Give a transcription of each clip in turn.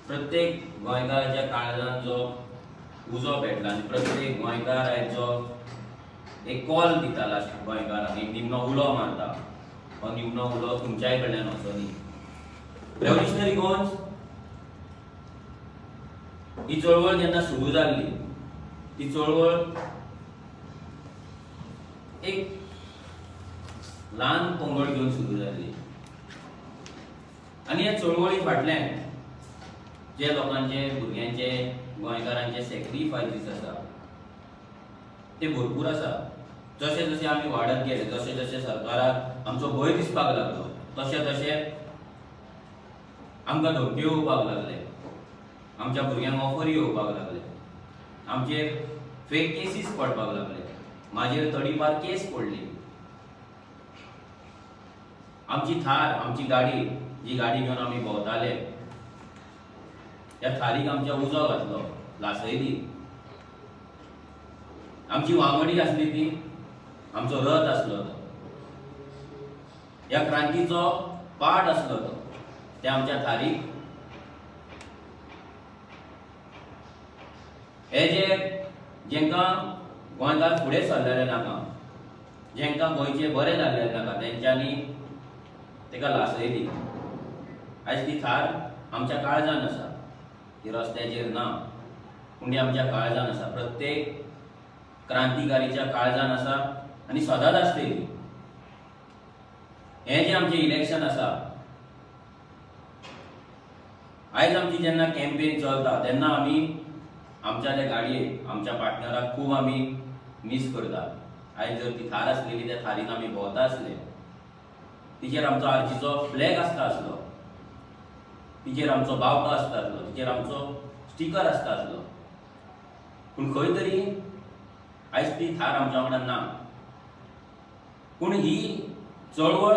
प्रत्येक गोंयकाराच्या काळजान जो उजो पेटला आनी प्रत्येक गोंयकार आयज जो एक कॉल दिता लास्ट गोंयकारांक, एक निमणो उलो मारता, हो निमणो उलो तुमच्याय कडल्यान वचोनी. रेवोल्युशनरी गोवन्स ही चळवळ जेन्ना सुरू जाल्ली ती चळवळ एक ल्हान पंगड घेवन सुरू जाल्ली आनी ह्या चळवळी फाटल्यान जे लोकांचे, भुरग्यांचे, गोंयकारांचे सॅक्रिफायसीस आसा ते भरपूर आसा. जशें जशें आमी वाडत गेले, जशें जशें सरकाराक आमचो भंय दिसपाक लागलो, तशें तशें आमकां धमक्यो येवपाक लागले, आमच्या भुरग्यांक ऑफरी येवपाक लागले, आमचेर फेक केसीस पडपाक लागले, म्हाजेर तडीपार केस पडली. आमची थार, आमची गाडी, जी गाडी घेवन आमी भोंवताले, त्या थारीक आमच्या उजो घातलो, लासयली. आमची वांगडी आसली ती, आमचो रथ आसलो तो, ह्या क्रांतीचो पार्ट आसलो तो, त्या आमच्या थारीक हे जे जेंकां गोंयकार फुडें सरलेले नाका, जेंकां गोंयचें बरें जाल्लें नाका, तेंच्यांनी तेका लासयली. आयज ती थार आमच्या काळजान आसा, ती रस्त्याचेर ना, पूण ती आमच्या काळजान आसा, प्रत्येक क्रांतिकारीच्या काळजान आसा आनी सदांच आसतली. हें जें आमचें इलेक्शन आसा, आयज आमची जेन्ना कॅम्पेन चलता तेन्ना आमी आमच्या त्या गाडयेक, आमच्या पार्टनराक खूब आमी मीस करता. आयज जर ती थार आसलेली, त्या थारीन आमी भोंवता आसले, तिचेर आमचो आर्जीचो फ्लॅग आसता आसलो, तिचेर आमचो बावटो आसता आसलो, तिचेर आमचो स्टिकर आसता आसलो, पूण खंय तरी आयज ती थार आमच्या वांगडा ना. पूण ही चळवळ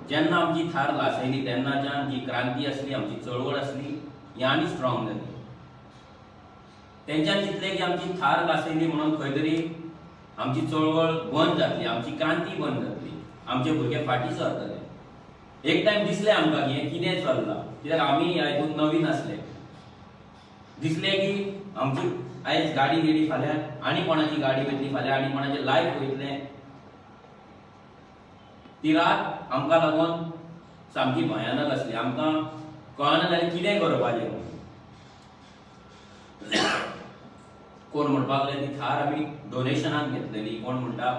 जेन्ना आमची थार लासयली तेन्नाच्यान जी क्रांती आसली, आमची चळवळ आसली, ही आनी स्ट्रॉंग जाली. तेंच्यान चिंतलें की आमची थार लासयली म्हणून खंय तरी आमची चळवळ बंद जातली, आमची क्रांती बंद जातली, आमचे भुरगे फाटीं सरतले. एक टायम दिसलें आमकां की हें कितें चल्लां, कित्याक आमी ह्या हितून नवीन आसले. दिसलें की आमची आयज गाडी गेली, फाल्यां आनी कोणाची गाडी वयतली, फाल्यां आनी कोणाचें लायफ वयतलें. ती रात आमकां लागून सामकी भयानक आसली. आमकां कळना जालें कितें करपाचें. कोण म्हणपाक लागले ती थार आमी डोनेशनान घेतलेली, कोण म्हणटा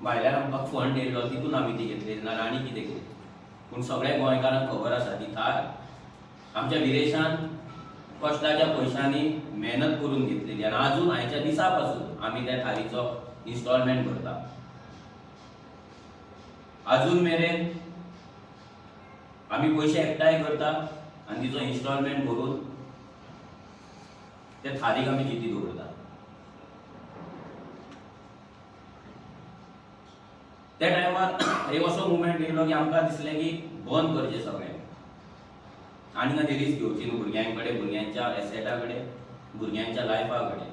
भायल्यान आमकां फंड येयल्लो तितून आमी ती घेतलेली, नाजाल्यार आनी कितें कितें. पूण सगळ्या गोंयकारांक खबर आसा ती थार आमच्या विरेशान कश्टाच्या पयशांनी मेहनत करून घेतलेली आनी आजून आयच्या दिसा पासून आमी त्या थारीचो इन्स्टॉलमेंट भरता. आजून मेरेन आमी पयशे एकठांय करता आनी तिचो इन्स्टॉलमेंट भरून त्या थारीक आमी जिती दवरता. त्या टायमार एक असो मुमेंट येयलो की आमकां दिसलें की बंद करचें सगळें, आनी आनी रिस्क घेवची न्हू भुरग्यां कडेन, भुरग्यांच्या एसेटा कडेन, भुरग्यांच्या लायफा कडेन.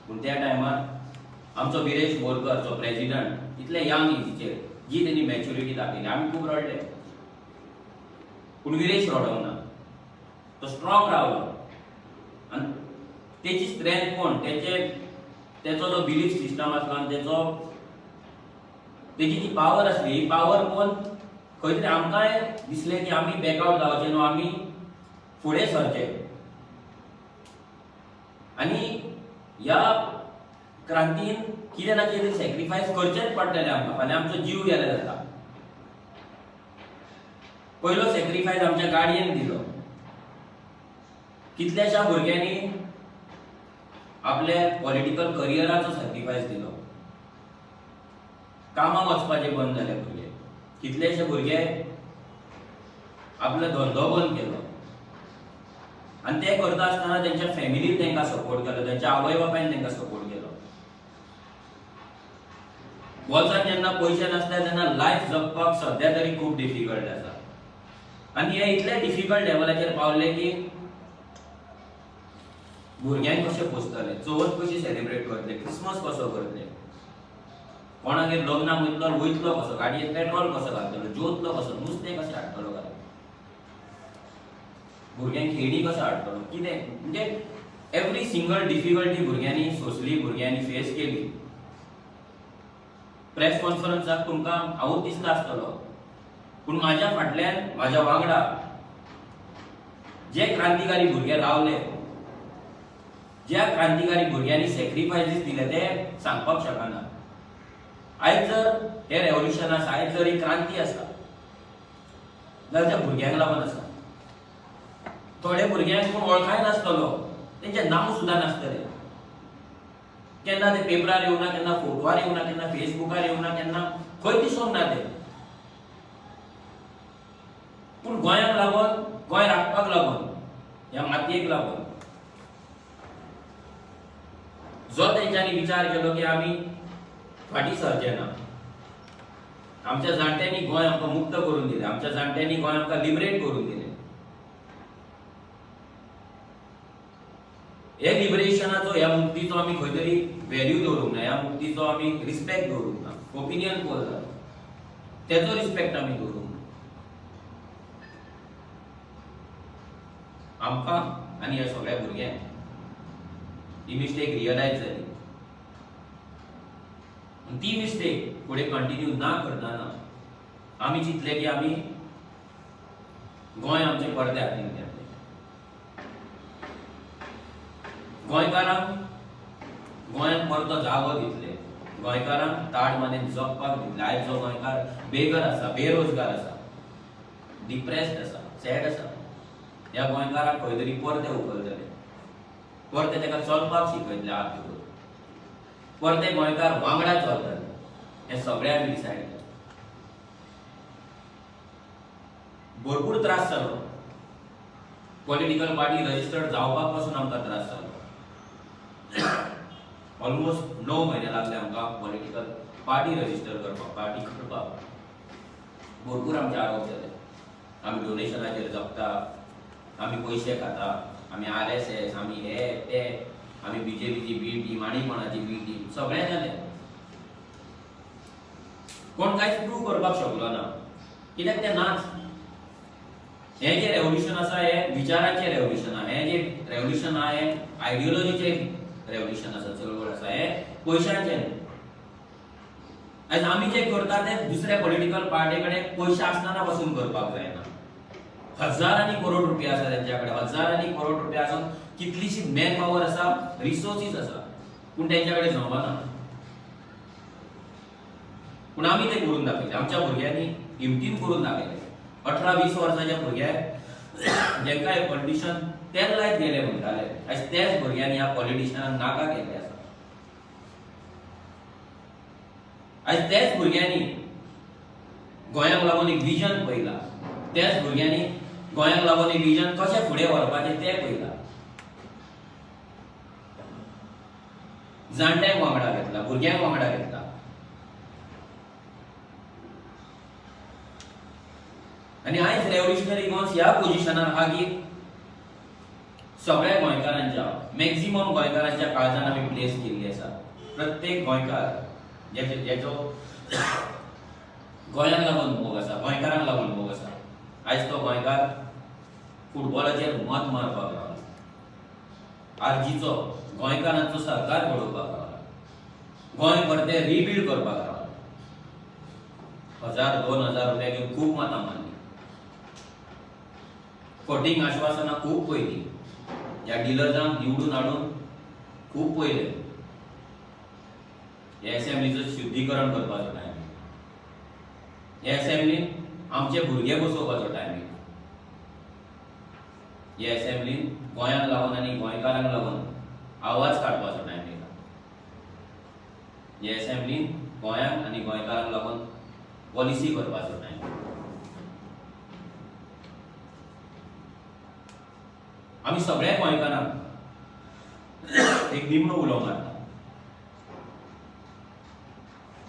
पूण त्या टायमार आमचो विरेश बोरकर जो प्रेजिडंट, इतले यंग एजीचेर जी तेणी मॅच्युरिटी दाखयली, आमी खूब रडले, पूण विरेश रडोंक ना, तो स्ट्रॉंग रावलो. आनी तेची स्ट्रेंथ कोण, तेचे तेचो जो बिलीफ सिस्टम आसलो आनी तेची जी पावर आसली, ही पावर पळोवन खंय तरी आमकांय दिसलें की आमी बॅकआवट जावचे न्हू, आमी फुडें सरचे. आनी ह्या क्रांतीन कितें ना कितें सॅक्रिफायस करचेंच पडटलें आमकां, फाल्यां आमचो जीव गेल्यार जाता. पयलो सॅक्रिफायस आमच्या गाडयेन दिलो. कितल्याश्या भुरग्यांनी आपल्या पॉलिटिकल करियराचो सॅक्रिफायस दिलो. कामाक वचपाचें बंद जाले भुरगे, कितलेशे भुरगे आपलो धंदो बंद केलो आनी ते करता आसतना तेंच्या फॅमिलीन तांकां सपोर्ट केलो, तेंच्या आवय बापायन तांकां सपोर्ट केलो. बोल्सान जेन्ना पयशे नासता तेन्ना लायफ जगपाक सद्या तरी खूब डिफिकल्ट आसा आनी हे इतले डिफिकल्ट लेवलाचेर पावले की भुरग्यांक कशें पोसतले, चवथ कशी सेलिब्रेट करतले, क्रिसमस कसो करतले, कोणागेर लग्नाक वयतलो वयतलो कसो, गाडयेन पेट्रोल कसो घालतलो, जेवतलो कसो, नुस्तें कशें हाडटलो घरा. भुरग्यांक खेळणी कसो हाडटलो, कितें, म्हणजे एवरी सिंगल डिफिकल्टी भुरग्यांनी सोंसली, भुरग्यांनी फेस केली. प्रेस कॉन्फरन्साक तुमकां हांवूच दिसता आसतलो, पूण म्हाज्या फाटल्यान, म्हाज्या वांगडा जे क्रांतिकारी भुरगे रावले, ज्या क्रांतिकारी भुरग्यांनी सॅक्रिफायसीस दिले ते सांगपाक शकना. आयज जर हे रेवोल्युशन आसा, आयज जर ही क्रांती आसा जाल्यार त्या भुरग्यांक लागून आसा. थोडे भुरग्यांक कोण वळखाय नासतलो, तेंचें नांव सुद्दां नासतलें, केन्ना ते पेपरार येवना, केन्ना फोटवार येवना, केन्ना फेसबुकार येवना, केन्ना खंय दिसोंक ना ते, पूण गोंयाक लागून, गोंय राखपाक लागून, ह्या मातयेक लागून जो तेंच्यांनी विचार केलो की आमी फाटीं सरचे ना. आमच्या जाणट्यांनी गोंय आमकां मुक्त करून दिलें, आमच्या जाणट्यांनी गोंय आमकां लिबरेट करून दिलें. हे लिबरेशनाचो, ह्या मुक्तीचो आमी खंय तरी व्हॅल्यू दवरूंक ना, ह्या मुक्तीचो आमी रिस्पेक्ट दवरूंक ना. ओपिनियन पोल जालो तेचो रिस्पेक्ट आमी दवरूंक ना. आमकां आनी ह्या सगळ्या भुरग्यांक ही मिस्टेक रियलायज जाली. ती मिस्टेक फुडें कंटिन्यू ना करतना आमी चिंतले की आमी गोंय आमचे परते हातीन घेतले. गोंयकारांक गोंयांत परतो जागो दितले, गोंयकारांक ताड मानेन जगपाक दितले. आयज जो गोंयकार बेघर आसा, बेरोजगार आसा, डिप्रेस्ड आसा, सॅड आसा, ह्या गोंयकाराक खंय तरी परते उखलतले, परते ताका चलपाक शिकयतले, हात धरून परते गोंयकार वांगडा चलतले. हें सगळें आमी डिसायड केलें. भरपूर त्रास जालो. पॉलिटिकल पार्टी रजिस्टर्ड जावपाक पासून आमकां त्रास जालो. ऑलमोस्ट 9 म्हयने लागले आमकां पॉलिटिकल पार्टी रजिस्टर करपाक, पार्टी करपाक. भरपूर आमचे आरोप जाले, आमी डोनेशनाचेर जगता, आमी पयशे खाता, आमी RSS, आमी हे ते, आमी BJPची बी टीम आनी कोणाची बी टीम, सगळें जालें. कोण कांयच प्रूव करपाक शकलो ना, कित्याक तें नाच. हें जें रेवोल्युशन आसा हें विचाराचें रेवोल्युशन आसा, हें जें रेवोल्युशन आसा हें आयडियोलॉजीचें रेवोल्युशन आसा, चळवळ आसा, हें पयशांचें न्हू. आयज आमी जें करता तें दुसऱ्या पॉलिटिकल पार्टी कडेन पयशे आसतना पासून करपाक जायना. हजारांनी करोड रुपया आसा तेंच्या कडेन, हजारांनी करोड रुपया आसून कितलीशी मॅन पावर आसा, रिसोर्सीस आसा, पूण तेंच्या कडेन जमना. पूण आमी तें करून दाखयलें, आमच्या भुरग्यांनी हिमतीन करून दाखयलें. 18-20 वर्साच्या भुरग्यांक जेंका हे पॉलिटिशन तेल लायत गेले म्हणटाले, आयज तेच भुरग्यांनी ह्या पॉलिटिशनाक नाका केल्ले आसा. आयज तेच भुरग्यांनी गोंयांक लागून एक विजन पळयलां, तेच भुरग्यांनी गोंयांक लागून एक विजन कशें फुडें व्हरपाचें तें पळयलां. जाणट्यांक वांगडा घेतला, भुरग्यांक वांगडा घेतला. आनी आयज रेव्होल्युशनरी गोंस ह्या पोजिशनार आहा की सगळ्या गोंयकारांच्या, मॅक्झिमम गोंयकारांच्या काळजान आमी प्लेस केल्ली आसा. प्रत्येक गोंयकार जेचो गोंयांक लागून मोग आसा, गोंयकारांक लागून मोग आसा, आयज तो गोंयकार फुटबॉलाचेर मत मारपाक लागला, आरजीचो गोंयकारांचो सरकार घडोवपाक लागला, गोंय परतें रिबिल्ड करपाक लागला. 1000-2000 रुपया घेवन खूब मतां मारली, फटींग आश्वासनां खूब पळयलीं, ह्या डिलर्सांक निवडून हाडून खूब पळयलें. हे एसेंब्लीचो शुद्धीकरण करपाचो टायम, हे एसेंब्लीन आमचे भुरगे बसोवपाचो टायम, हे एसेंब्लीन गोंयांक लागून आनी गोंयकारांक लागून आवाज काडपाचो टायम येयला. हे एसेंब्लीन गोंयांक आनी गोंयकारांक लागून पॉलिसी करपाचो टायम. आमी सगळ्या गोंयकारांक एक निमणो उलो मारता,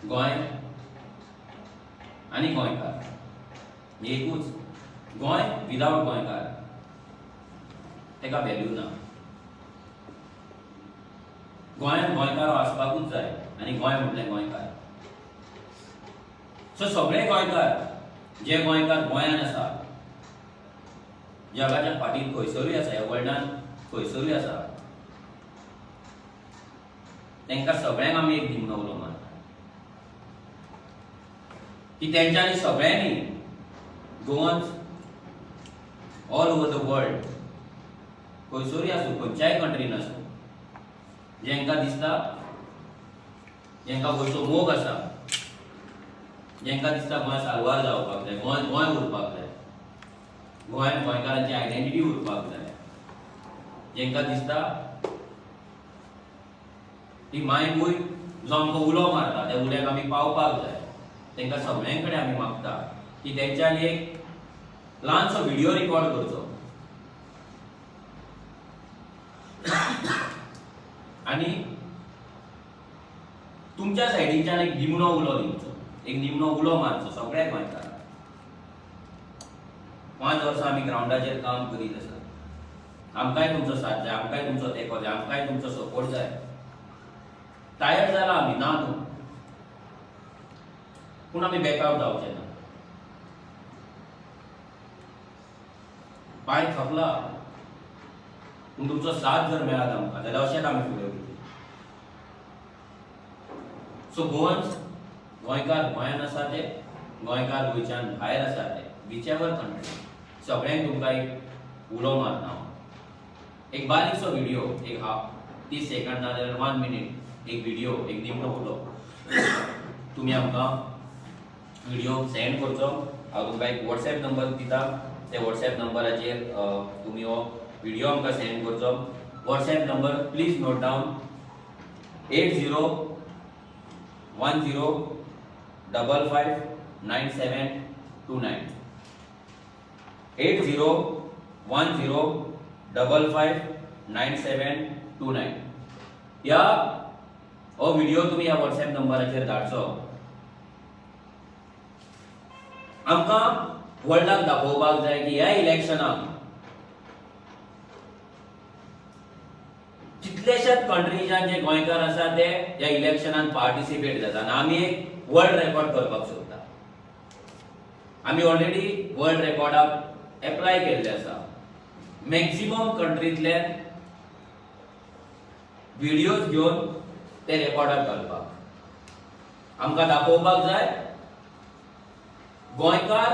गोंय आनी गोंयकार एकूच. गोंय विदावट गोंयकार तेका व्हॅल्यू ना. गोंयांत गोंयकार आसपाकूच जाय आनी गोंय म्हटलें गोंयकार. सो सगळे गोंयकार, जे गोंयकार गोंयांत आसा, जगाच्या फाटीर खंयसरूय आसा, ह्या वर्ल्डान खंयसरूय आसा, तांकां सगळ्यांक आमी एक निमणो उलो मारता की तेंच्यांनी सगळ्यांनी, Goans all over the world खंयसरूय आसूं, खंयच्याय कंट्रीन आसूं, जेंकां दिसता, जेंकां गोंयचो मोग आसा, जेंकां दिसता गोंय साल्वार जावपाक जाय, गोंय गोंय उरपाक जाय, गोंयान गोंयकारांची आयडेंटिटी उरपाक जाय, जेंकां दिसता ही मायभूंय जो आमकां उलो मारता त्या उल्याक आमी पावपाक जाय, तांकां सगळ्यां कडेन आमी मागता की तेंच्यांनी एक ल्हानसो व्हिडियो रिकॉर्ड करचो आनी तुमच्या सायडीच्यान एक निमणो उलो दिवचो, एक निमणो उलो मारचो सगळ्या गोंयकारांक. 5 वर्सां आमी ग्रावंडाचेर काम करीत आसा. आमकांय तुमचो साथ जाय, आमकांय तुमचो तेंको जाय, आमकांय तुमचो सपोर्ट जाय. टायर्ड जाला आमी, ना न्हू, पूण आमी बॅकआवट जावचे ना. पांय थकला, पूण तुमचो साथ जर मेळत आमकां जाल्यार अशेंच आमी फुडें वयतले. सो गोवन्स, गोंयकार गोंयान आसा ते, गोंयकार गोंयच्यान भायर आसा ते, विचएवर कंट्री, सगळ्यांक तुमकां एक उलो मारता हांव. एक बारीकसो व्हिडियो, एक हाफ 30 सेकंड ना जाल्यार 1 मिनीट एक व्हिडियो, एक निमणो उलो तुमी आमकां व्हिडियो सेंड करचो. हांव तुमकां एक वॉट्सएप नंबर दिता, त्या वॉट्सएप नंबराचेर तुमी हो व्हिडियो आमकां सेंड करचो. WhatsApp number please note down, 8010559729, 8010559729. ह्या हो व्हिडियो तुमी ह्या वॉट्सएप नंबराचेर धाडचो. आमकां वर्ल्डाक दाखोवपाक जाय की ह्या इलेक्शनाक कितलेशाच कंट्रीच्यान जे गोंयकार आसा ते ह्या इलेक्शनान पार्टिसिपेट जाता आनी आमी एक वर्ल्ड रेकॉर्ड करपाक सोदता. आमी ऑलरेडी वर्ल्ड रेकॉर्डाक एप्लाय केल्ले आसा. मॅक्झिमम कंट्रींतले व्हिडियोज घेवन ते रेकॉर्डाक घालपाक आमकां दाखोवपाक जाय गोंयकार